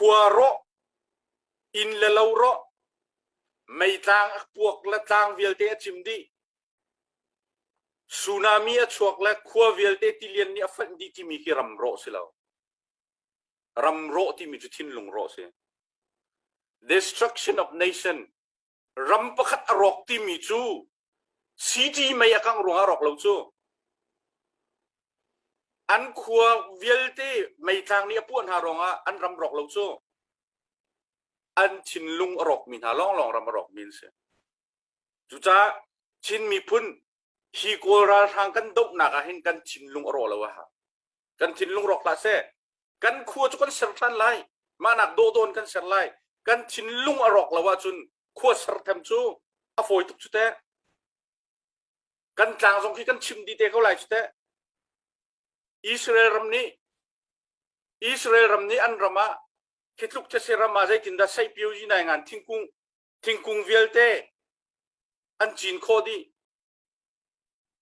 Khua rawh, inn le lo rawh, meitlang a puak le tlang vialte a cim dih. Tsunami a chuak le khua vialte tilian nih a fanh dih timi khi ram rawh si lo. Ram rawh timi cu thinlung rawh si. Destruction of nation ram pakhat a rawk timi cu city mei a kangh ruangah a rawk lo cu. An khua vialte meitlang nih a puah hna ruangah an ram rawk lo cu. An thinlung a rawkmi hna lawnglawng ram a rawkmi an si. Cucaah Chin miphun hi Kawl ralhrang kan dohnak ah hin kan thinlung a rawh lo a hau. Kan thinlung rawk hlah seh. Kan khua cu kan ser ṭhan lai. Mahnak dawhdawn kan ser lai. Kan thinlung a rawk lo ahcun khua ser them cu a fawi tuk cu teh. Kan tlang zong khi kan chim dih te ko lai cu teh. Israel ram nih Israel ram nih an ram ah khi tluk these ram ah zeitindah seihpio yi nai ngan thingkung thingkung vialte an cin khawh dih.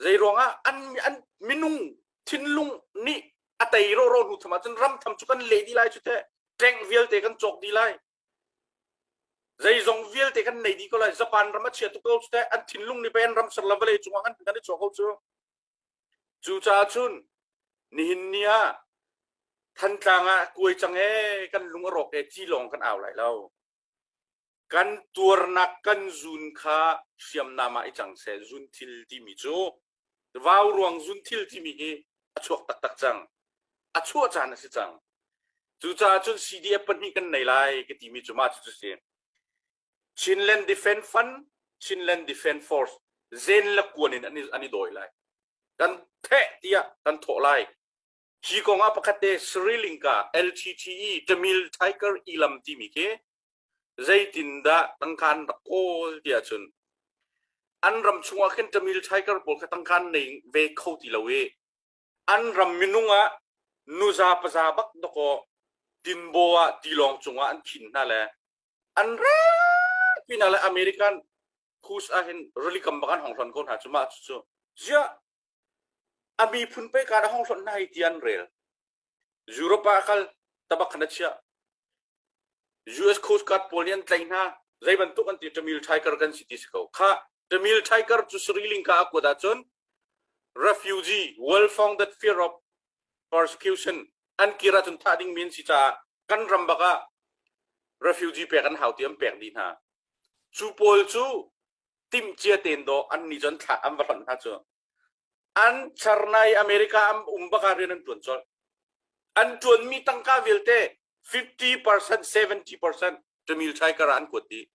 Zei ruangah an an minung thinlung nih a tei rawraw hnu tham ahcun ram tham cu kan leh dih lai cu teh. Tank vialte kan cawk dih lai. Zeizong vialte kan nei dih ko lai. Japan ram a chia tuk ko cu teh. An thinlung nih pei an ram ser le vawlei cungah kan kan i chuah ko cu. Cucaah cun nihin ni ah Thantlang ah kuai cang ee kan lung a rawk ee ti lawng kan au lai lo. Kan tuarnak kan zun kha hriamnam ah i cang seh. Zunthil timi cu vauruang zunthil timi hi a chuak taktak cang. A chuah caan a si cang. Cucaah cun CDF pahnih kan nei lai ka timi cu mah cucu si. Chinland Defence Fund, Chinland Defence Force zen le kuan in an i dawi lai. Kan theh tiah kan thawh lai. Hi kong ah pakhat te Sri Lanka LTTE Tamil Tiger Ilam timi khi zeitindah tangka an rak kawl ti ahcun an ram chungah khin Tamil Tiger pawl kha tangka an nei ve kho ti lo i an ram minung ah nuza paza bak dakaw tinbaw ah tilawng cungah an khin hna le an rak pin ah le American Kus ah hin rili kam bak an hong hlon ko hna cu mah cu ziah A miphun pei kaan a hong hlonh hna hi ti an rel. Europe ah a kal, tabak khan a chiah. US Coast Guard pawl nih an tlaih hna. Zei bantuk an ti Tamil Tiger kan si ti si ko. Kha Tamil Tiger cu Sri Lanka a kuat ahcun refugee well founded fear of persecution an kir ahcun thah dingmi an si caah kan ram bak ah refugee pek an hau ti an pek dih hna. Cu pawl cu timhcia tein dawh an nih cu an thlah an va hlonh hna cu an charnai America an um bak ah rian an tuan colh an tuanmi tangka vialte 50% 70% Tamil Tiger ah an kuat dih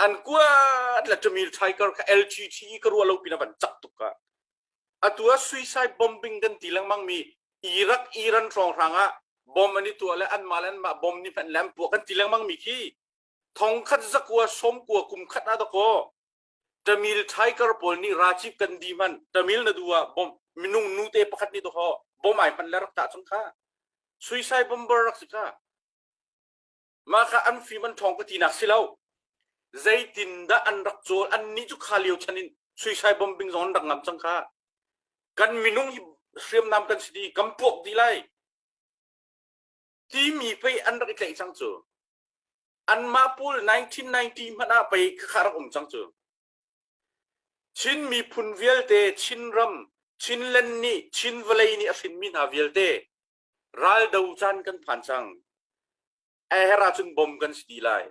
an kuat le Tamil Tiger kha LTT ka ruah lo pin a van cak tuk ka atu ah suicide bombing kan ti lengmang mi Iraq Iran hrawnghrang ah bomb an i tuah le anmah le anmah bomb nih hmanh le an puah kan ti lengmang mi khi thongkhat zakua sawmkua kum khat ah dakaw Tamil Tiger pawl nih racip kan di hman Tamil na du ah bom minung nu te pakhat nih dakaw bom ai hman le rak tah chung kha suicide bomber rak si kha mah kha an fim an ṭhawng ka tinak si lo zeitindah an rak cawl an nih cu kha lio chan in suicide bombing zong an rak ngam cang kha kan minung hi hriamnam kan si di kan puak di lai timi pei an rak i tlaih cang cu Anmah pawl 1990 hmanh ah pei khakha rak um cang cu. Chin miphun vialte, Chinram, Chinland nih, Chin vawlei nih a hrinmi hna vialte raldo caan kan phan cang. A herh ahcun bom kan si dih lai.